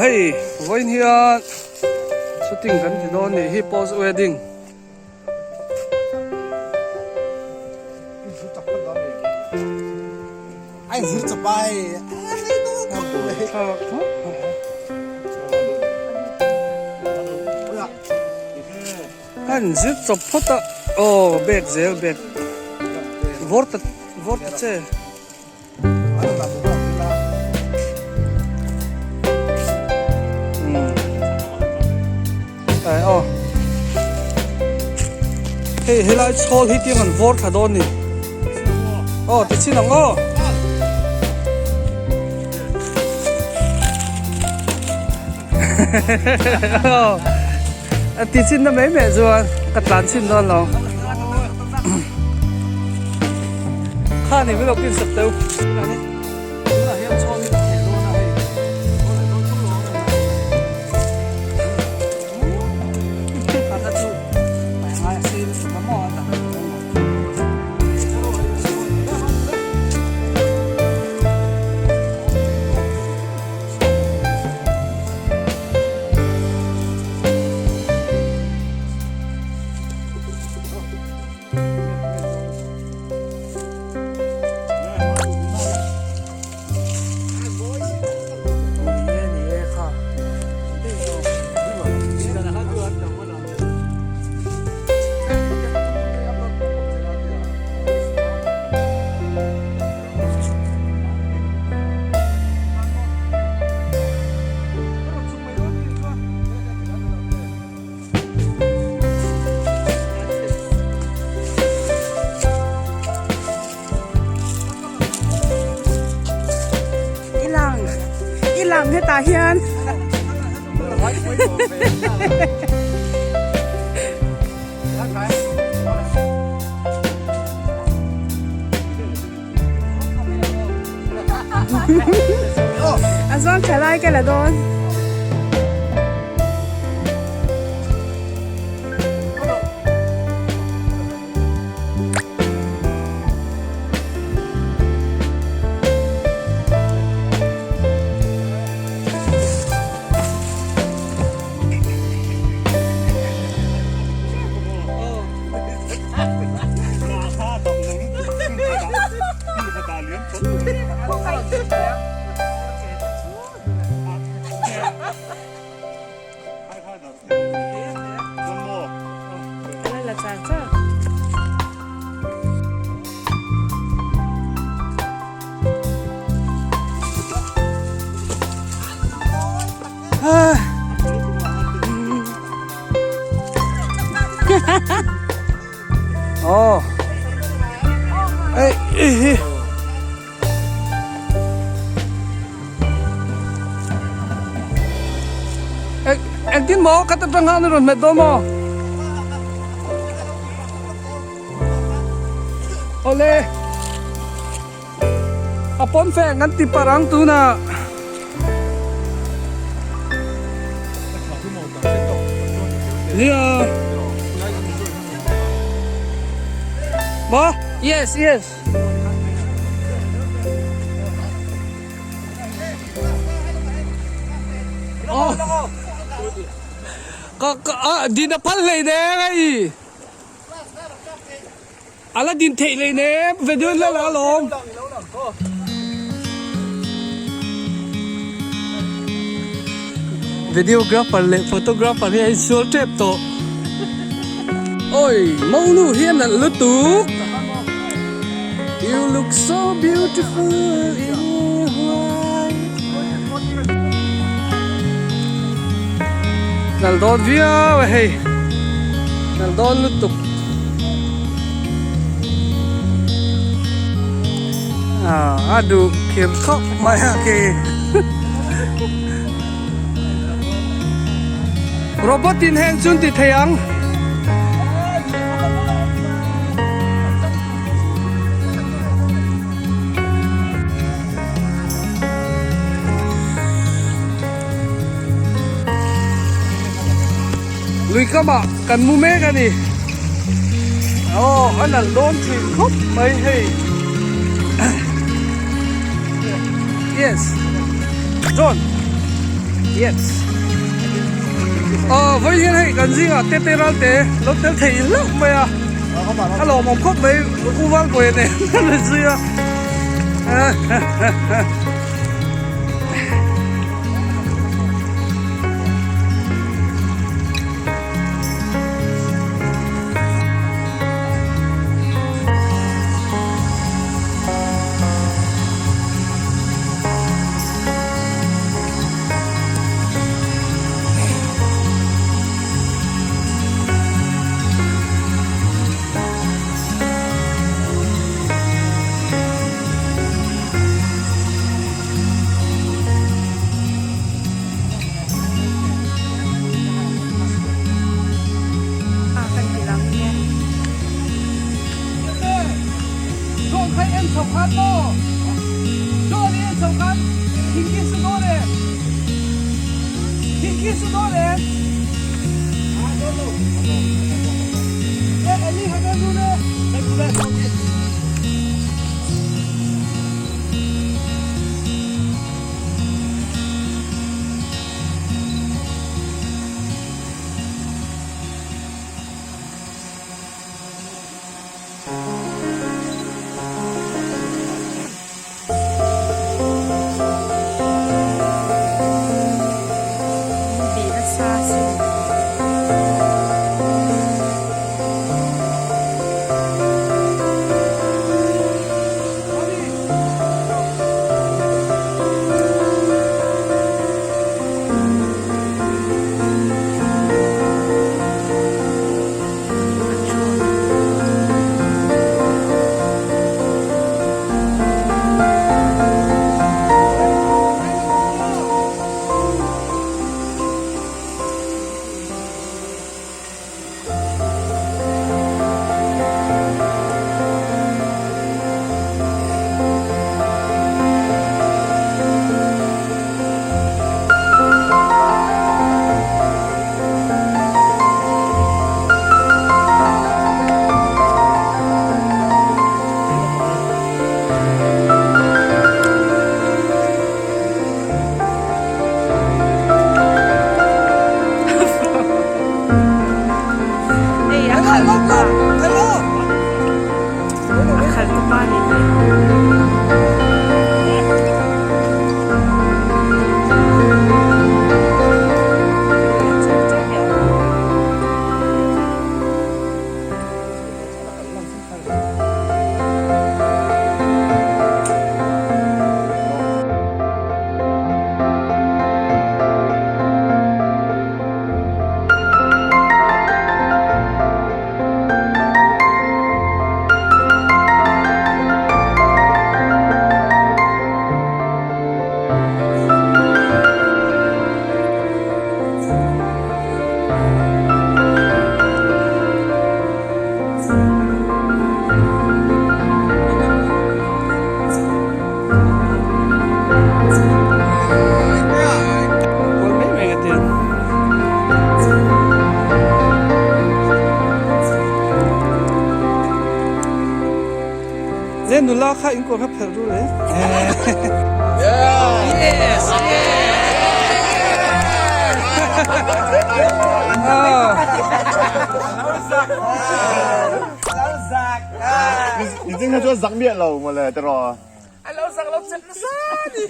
hei vawiin hian shooting kan ti dawn nih hi post wedding. An zir chawp phawt a aw bag zel bag vawr ta vawr ta che. Aw hei helai chhawl hi tiang an vawr thla dawn ni aw ti chin ang aw. A ti chin na mai mai chuan ka tlan chhin dawn lo. Kha ni min lo pin sak teu. I lang i lang hetah hian A zuang tha lai ka la dawn. Aw ei ei hi eng engtin maw ka ta tang han rawn hmet dawn maw awle a pawn feng an ti parh ang tunah. Nia. Maw? Yes, yes. Oh. Ka ka ah din a phal hlei ne hei. A la din theih leh nem video la la alawm. Videographer leh photographer hi a insual tep tawh. Oi monu hi a nalh lutuk. You look so beautiful in white. Nalh dawn viau e hei. Nalh dawn lutuk. A duh khir khawp mai a khi. Robot in heng chun ti thei ang. Lui kamah kan mu mek a ni. Aw a nalh dawn thin khawp mai hei. Yes. John. Yes. Aw vawi hian hei kan zingah tete ralte lo tel thei hlauh mai a. A lawmawm khawp mai U Valbawi nen an rawn zui a. A kan ti lang nge. Bih nasa sin. Hei a khalh pa a khalh tu pa nih hi. Le nula kha in kawr kha phelh ru le. Yes! Ni zing kha chuan zak miah lo mawle tiraw. A lo zak lo chet nasa ni.